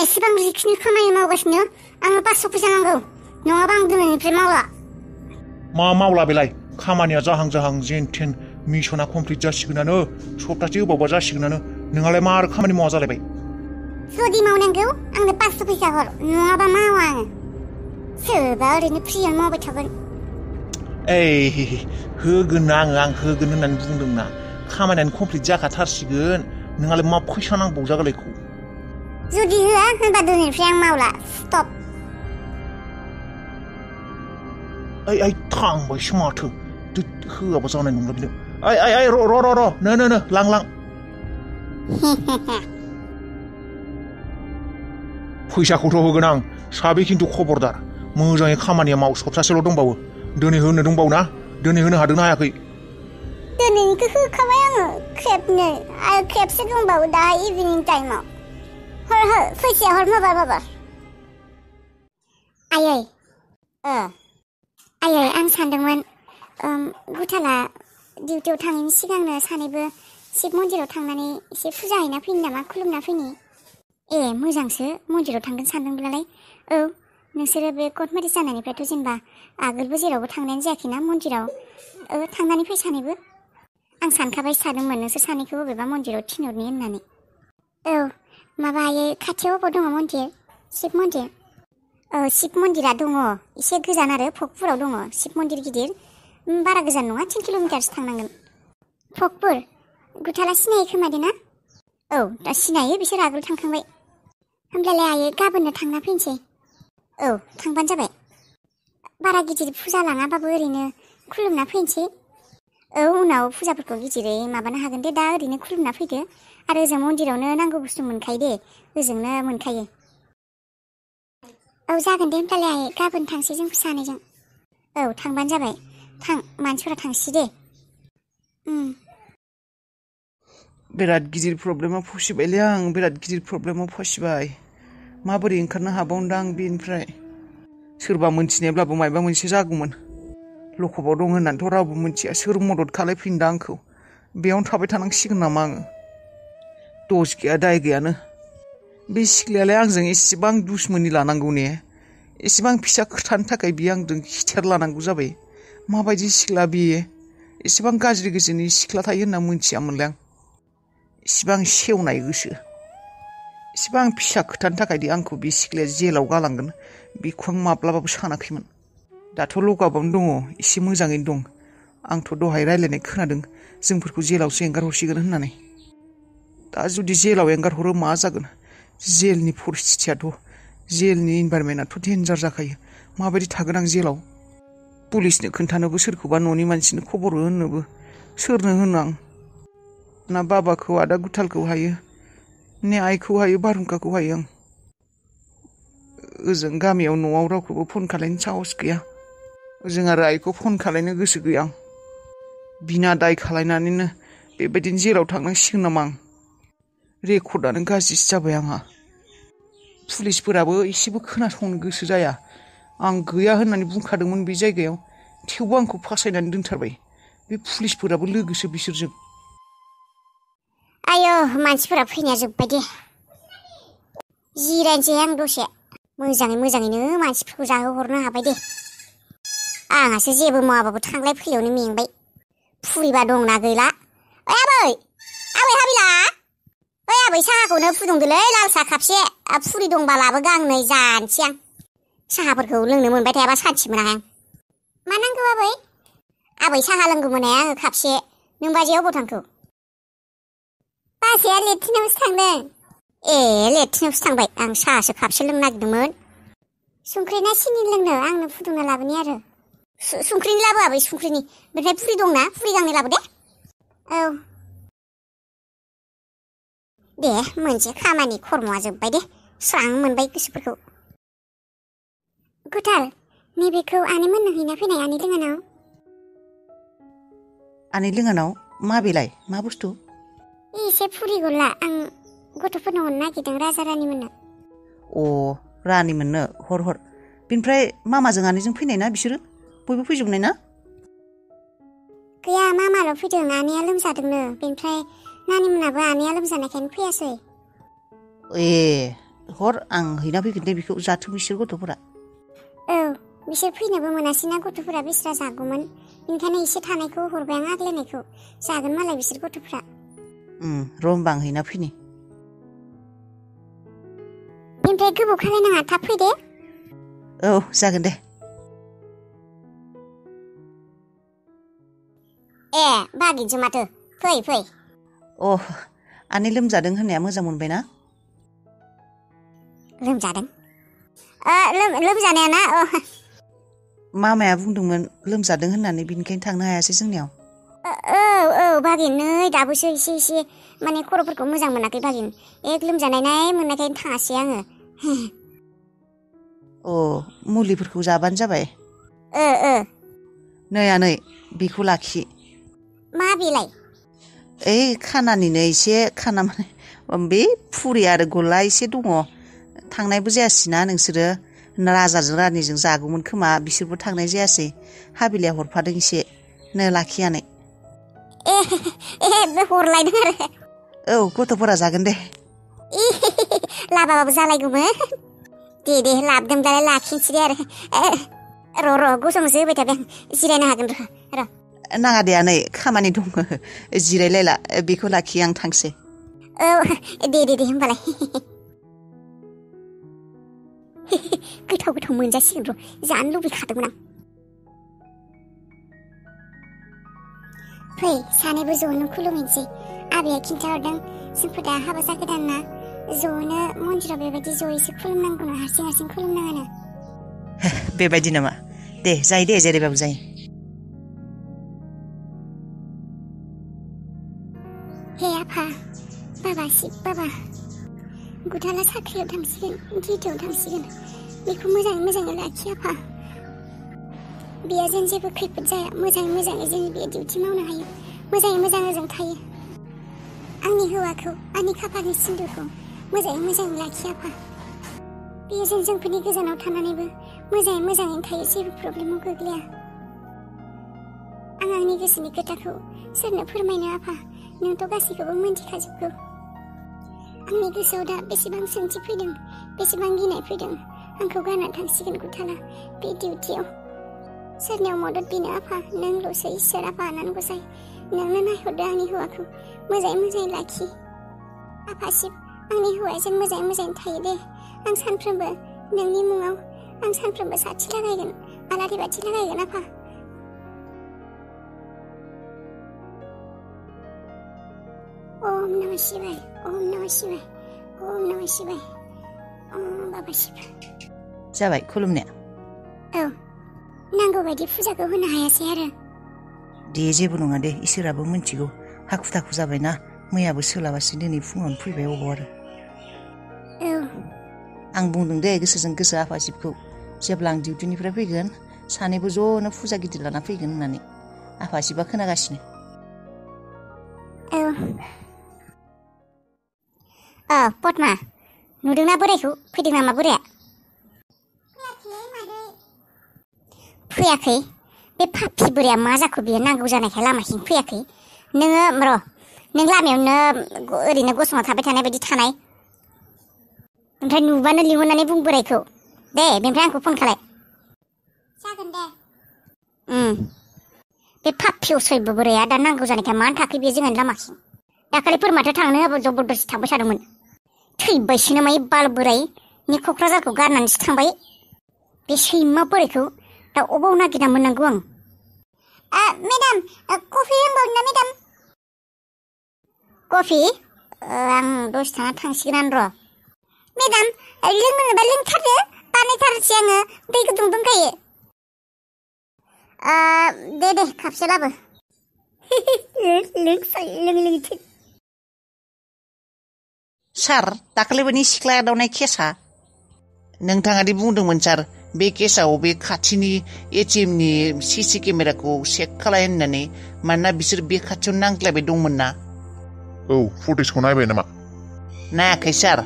एसेबां जिखिनि खामानि मावगासिनो आंनो 500 फैसा नांगौ नङाबा आं दिनैनिफ्राय मावला मा मावला बेलाय खामानिया जाहां जेन थेन मिशना कमप्लिट जासिगोनानो सप्तासे होबावबा जासिगोनानो नोंहालाय मा आरो खामानि मावा जालायबाय जुदि मावनांगौ आंनो 500 फैसा हर नङाबा मावा आङो सोरबा ओरैनो फ्रियावनो मावबाय थागोन होगोन आं होगोन होननानै बुंदोंना खामानियानो कमप्लिट जाखाथारसिगोन नोंहालाय मा फैसा नांबावो जागालायखौ जुदि होआ होनबा दिनैनिफ्राय आं मावला स्टप थांबायसो माथो होआबा जानाय नंला बिनो र' नो लां फैसाखौथ' होगोन आं साबे खिन्थु खबरदार मोजाङै खामानिया माव सप्तासेल' दंबावो दिनै होनो दंबावो ना दिनै होनो हादोंना हायाखै दिनैनिखौ होखाबाय आङो खेबनै आरो खेबसे दंबावो दा इभिनिं टाइमाव हर फैसाया हर माबार आयै आं सानदोंमोन गुथाला डिउटियाव थाङैनि सिगांनो सानैबो शिब मन्दिराव थांनानै एसे फुजा हैना फैनि नामा खुलुमना फैनि मोजांसो मन्दिराव थांगोन सानदोंब्लालाय नोंसोरो बे कर्ट मेरेज जानायनिफ्रायथ' जेनेबा आगोलबो जेरावबो थांनायानो जायाखैना मन्दिराव थांनानै फै सानैबो आं सानखाबाय थादोंमोन नोंसोर सानैखौ बबेबा मन्दिराव थिनहरनि होननानै माबा आयै खाथियाव अबाव दङ मन्दिर शिब मन्दिर शिब मन्दिरा दङ एसे गोजान आरो भगपुराव दङ शिब मन्दिर गिदिर बारा गोजान नङा 10 किल'मिटारसो थांनांगोन भगपुर गुथाला सिनायो खोमा दे ना दा सिनायो बिसोर आगोल थांखांबाय होमब्लालाय आयै गाबोननो थांना फैनोसै थांबानो जाबाय बारा गिदिर फुजा लाङाबाबो ओरैनो खुलुमना फैनोसै उनाव फुजाफोरखौ गिदिरै माबानो हागोन दे दा ओरैनो खुलुमना फैदो आरो ओजों मन्दिरावनो नांगौ बुस्थु मोनखायो दे ओजोंनो मोनखायो जागोन दे होमब्लालाय आयै गाबोन थांसै जों सानैजों थांबानो जाबाय थां मानसिफोरा थांसै दे बिराद गिदिर प्रब्लेमाव फसिबायलै आं बिराद गिदिर प्रब्लेमाव फसिबाय माबोरै ओंखारनो हाबावनोदां आं बेनिफ्राय सोरबा मोनथिनायब्लाबो मायबा मोनसे जागौमोन लखबाव दं होननानैथ' रावबो मोनथिया सोर मदद खालायफैनो दा आंखौ बेयावनो थाबाय थानांसिगोन नामा आङो दस गैया दाय गैयानो बे सिख्लायालाय आंजों एसेबां दुश्मनि लानांगौ ने एसेबां फिसा खोथानि थाखाय बियो आंजों खिथेर लानांगौ जाबाय माबायदि सिख्ला बियो एसेबां गाज्रि गोसोनि सिख्ला थायो होनना मोनथियामोनलाय आं इसिबां सेवनाय गोसो इसिबां फिसा खोथानि थाखायदि आंखौ बे सिख्लाया जेलाव गालांगोन बेखौ आं माब्लाबाबो सानाखैमोन दाथ' लकआपआवनो दङ एसे मोजाङैनो दं आंथ' दहाय रायलायनाय खोनादों जोंफोरखौ जेलावसो एंगार हरसिगोन होननानै दा जुदि जेलाव एंगार हरो मा जागोन जेलनि परिस्थितियाथ' जेलनि इनभाइरमेन्टआथ' डेन्जार जाखायो माबायदि थागोन आं जेलाव पुलिसनो खोन्थानोबो सोरखौबा न'नि मानसिनो खबर होनोबो सोरनो होनो आं ना बाबाखौ आदा गुथालखौ हायो ने आइखौ हायो बारहुंखाखौ हायो आं ओजों गामियाव न'आव रावखौबो फन खालायनो साहस गैया ओजों आरो आइखौ फन खालायनो गोसो गैया आं बिना दाय खालायनानैनो बेबायदिनो जेलाव थांनांसिगोन नामा आं रेकर्डआनो गाज्रिसो जाबाय आंहा पुलिसफोराबो एसेबो खोनासंनो गोसो जाया आं गैया होननानै बुंखादोंमोन बे जायगायाव थेवबो आंखौ फासायनानै दोनथारबाय बे पुलिसफोराबो लोगोसो बिसोरजों मानसिफोरा फैनाया जोब्बाय दे जिरायनोसै आं दसे मोजाङैनो मानसिफोरखौ जाहोहरनो हाबाय दे आंहासो जेबो मावाबाबो थांलाय फैलायावनो मेंबाय फुरिबा दंना गैला आबै हाबिला आबै साहाखौनो फुदुंदोलै लाल साहा खापसे फुरि दंबा लाबो गांनै जानोसै आं साहाफोरखौ लोंनो मोनबाय थायाबा सान्थि मोना आं मा नांगौ आबै साहा लोंगौमोन आङो खापसे नों बाजैया अबाव थांखो बाजैया लेट्रिनावसो थांदों लेट्रिनावसो थांबाय आं साहासो खापसे लोंनो नागिरदोंमोन संख्रि ना सिनि लोंनो आंनो फुदुंना लाबोनि आरो संख्रिनि लाबो आबै संख्रिनि बेनिफ्राय फुरि दंना फुरि गांनै लाबो दे मोनसे खामानि खर्मआ जोब्बाय दे स्रां मोनबाय गोसोफोरखौ गुथाल नैबेखौ आनै मोननो हैना फैनाय आनै लोङानाव माबेलाय मा बुस्थु एसे फुरि गला आं गथ'फोरनो हरनो नागिरदों राजा रानि मोननो रानि मोननो हर बेनिफ्राय मामाजों आनैजों फैनाय ना बिसोरो बयबो फैजोबनाय ना गैया मामाल' फैदों आनैया लोमजादोंनो बेनिफ्राय नानि मोनाबो आनैया लोमजानायखायनो फैयासै हर आं हैना फैगोन दे बेखौ जाथों बिसोर गथ'फोरा औ बिसोर फैनोबो मोनासैना गथ'फोरा बिस्रा जागौमोन ओंखायनो एसे थानायखौ हरबाय आं आग्लायनायखौ जागोन मालाय बिसोर गथ'फ्रा र' होमबा आं हैना फैनि ओमफ्राय गोबाव खालायनाङा थाब फैदे औ जागोन दे ए बागिनसो माथो फै आनै लोमजादों होननाया मोजां मोनबायना लोमजादों लोमजानाया ना मामाया बुंदोंमोन लोमजादों होननानै बिनिखायनो थांनो हायासै जोंनियाव औ बागिन नै दाबोसो एसे माने खर'फोरखौ मोजां मोनाखै बागिन लोमजानाय मोननायखायनो थाङासै आङो मुलिफोरखौ जाबानो जाबाय नै आनै बेखौ लाखि मा बेलाय ओइ खानानिनो एसे खाना माने बे फुरि आरो गला एसे दङ थांनायबो जायासैना नोंसोरो राजाजों रानिजों जागौमोन खोमा बिसोरबो थांनाय जायासै हाबिलाया हरफादों एसे नो लाखियानै हरलायदों आरो औ गथ'फोरा जागोन दे लाबाबाबो जालायगौमोन दे लाबोदोंब्लालाय लाखिनोसै दे आरो र' गसंसो होबाय थाबाय आं जिरायनो हागोन र' नाङा दे आनै खामानि दङ जिरायलायला बेखौ लाखि आं थांसै औ दे होमबालाय गोथाव मोनजासिगोन र' जानो लुबैखादोंमोन आं फै सानैबो ज'नो खुलुमहैनोसै आबैया खिन्थाहरदों जोंफोर दा हाबा जागोदान ना ज'नो मन्दिराव बेबायदि ज'यैसो खुलुमनांगौनो हारसिं खुलुमनाङानो बेबायदि नामा दे जायो दे जेरैबाबो जायो हे आफा बाबा शिब बाबा गुथाला साख्रियाव थांसिगोन डिउटियाव थांसिगोन बेखौ मोजाङै लाखि आफा बेया जेन जेबो खैफोद जाया मोजाङै जों बे डिउटि मावनो हायो मोजाङै जों थायो आंनि हौवाखौ आंनि खाफालनि सिन्दुरखौ मोजाङै लाखि आफा बेयो जेन जोंफोरनि गोजानाव थानानैबो मोजाङैनो थायो जेबो प्रब्लेमाव गोग्लैया आं आंनि गोसोनि खोथाखौ सोरनो फोरमायनो आफा नोंथ' गासैखौबो मोनथिखाजोबगौ आंनि गोसोआव दा बेसेबां सोंथि फैदों बेसेबां गिनाय फैदों आंखौ गारना थांसिगोन गुथाला बे डिउटियाव सोरनियाव मदद बिनो आफा नोंल'सो इसोर आफा आनान गसाइ नोंनो नायहरदो आंनि हौवाखौ मोजाङै लाखि आफा शिब आंनि हौवाया जेन मोजाङै थायो दे आं सानफ्रोमबो नोंनि मुङाव आं सानफ्रोमबो साथि लागायगोन आलारि बाथि लागायगोन आफा ओम नमः शिवाय ओम नमः शिवाय ओम बाबा शिब जाबाय खुलुमनाया औ नांगौ बायदि फुजाखौ होनो हायासै आरो दे जेबो नङा दे इसोराबो मिन्थिगौ हाखु दाखु जाबायना मैयाबो सोलाबासै दिनै फुङावनो फैबाय अबाव आरो औ आं बुंदों दे गोसोजों गोसो आफा शिबखौ जेब्ला आं डिउटिनिफ्राय फैगोन सानैबो ज'नो फुजा गिदिर लाना फैगोन होननानै आफा शिबा खोनागासिनो पद्मा नुदोंना बोरायखौ फैदों नामा बोराया फैयाखै बे फाफि बोराया मा जाखो बियो नांगौ जानायखाय लामाथिं फैयाखै नोङो नों लामायावनो ओरैनो गसंना थाबाय थानाय बायदि थानाय ओमफ्राय नुबानो लिंहरनानै बुं बोरायखौ दे बेनिफ्राय आंखौ फन खालाय जागोन दे बे फाफि असयबो बोराया दा नांगौ जानायखाय मानो थाखै बेयो जोंनि लामाथिं दाखालिफोर माथो थांनो होआबो जबरदस्ति थांबाय थादोंमोन थैबायसो नामा बाल बोरायनि क'क्राझारखौ गारनानैसो थांबाय बे सैमा बोरायखौ दा अबाव नागिरना मोननांगौ आं मेडाम कफि लोंबावनो ना मेडाम कफि आं दसे थाना थांसिगोन र' मेडाम लोंनोबा लोंथारदो बानायथारसै आङो दै गुदुं दंखायो दे खापसे लाबो लों सार दाखालिबोनि सिख्ला दावनाय केसा नोंथाङा दि बुंदोंमोन सार बे केसाव बे खाथिनि एटिएमनि सिसि केमेराखौ चेक खालाय होननानै मानोना बिसोर बे खाथियाव नांज्लायबाय दंमोन ना औ फुटेजखौ नायबाय नामा नायाखै सार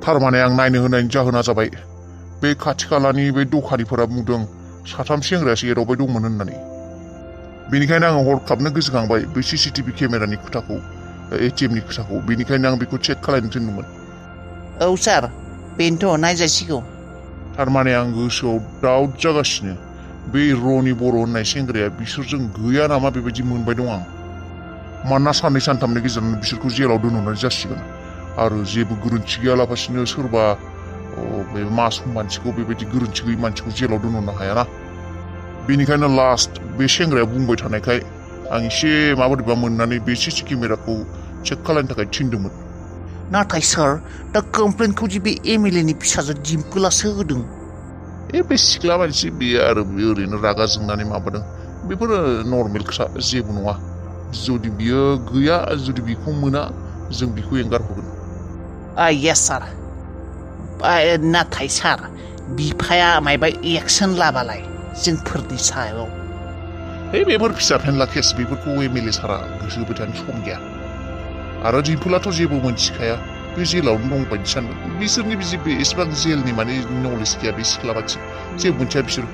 थारमाने आं नायनो होनायनि जाहोना जाबाय बे खाथि खालानि बे दखानिफोरा बुंदों साथाम सेंग्रायासो एदावबाय दंमोन होननानै बेनिखायनो आङो हरखाबनो गोसोखांबाय बे सिसिटिभि केमेरानि खोथाखौ एटिएमनि खोथाखौ बेनिखायनो आं बेखौ चेक खालायनो थिनदोंमोन औ सार बेनोथ' नायजासिगौ थारमाने आं गोसोआव दाउट जागासिनो बे रनि बर' होननाय सेंग्राया बिसोरजों गैया नामा बेबायदि मोनबाय दं आं मानोना साननै सानथामनि गेजेरावनो बिसोरखौ जेलाव दोनहरनाय जासिगोन आरो जेबो गोरोन्थि गैयालाबासिनो सोरबा बे मासुम मानसिखौ बेबायदि गोरोन्थि गैयै मानसिखौ जेलाव दोनहरनो हायाना बेनिखायनो लास्ट बे सेंग्राया बुंबाय थानायखाय आं एसे माबोरैबा मोननानै बे सिसि केमेराखौ चेक खालामनो थाखाय थिनदोंमोन नाथाय सार दा कमप्लेनखौ जे बे एमएलए नि फिसाजो दिम्पोलासो होदों बे सिख्ला मानसि बेयो आरो बेयो ओरैनो रागा जोंनानै माबादों बेफोरो नर्मेल खोथा जेबो नङा जुदि बियो गैया जुदि बिखौ मोना जों बिखौ एंगारहरगोन येस सार नाथाय सार बिफाया मायबा एक्सन लाबालाय जोंफोरनि सायाव बेफोर फिसा फेनला केस बेफोरखौ एमएलए सारा गोसो होबाय थानो सम गैया आरो दिम्पुलाथ' जेबो मोनथिखाया बे जेलावनो दं बायदि सानदों बिसोरनि बे एसेबां जेलनि माने नलेज गैया बे सिख्ला मानसि जेबो मोनथिया बिसोर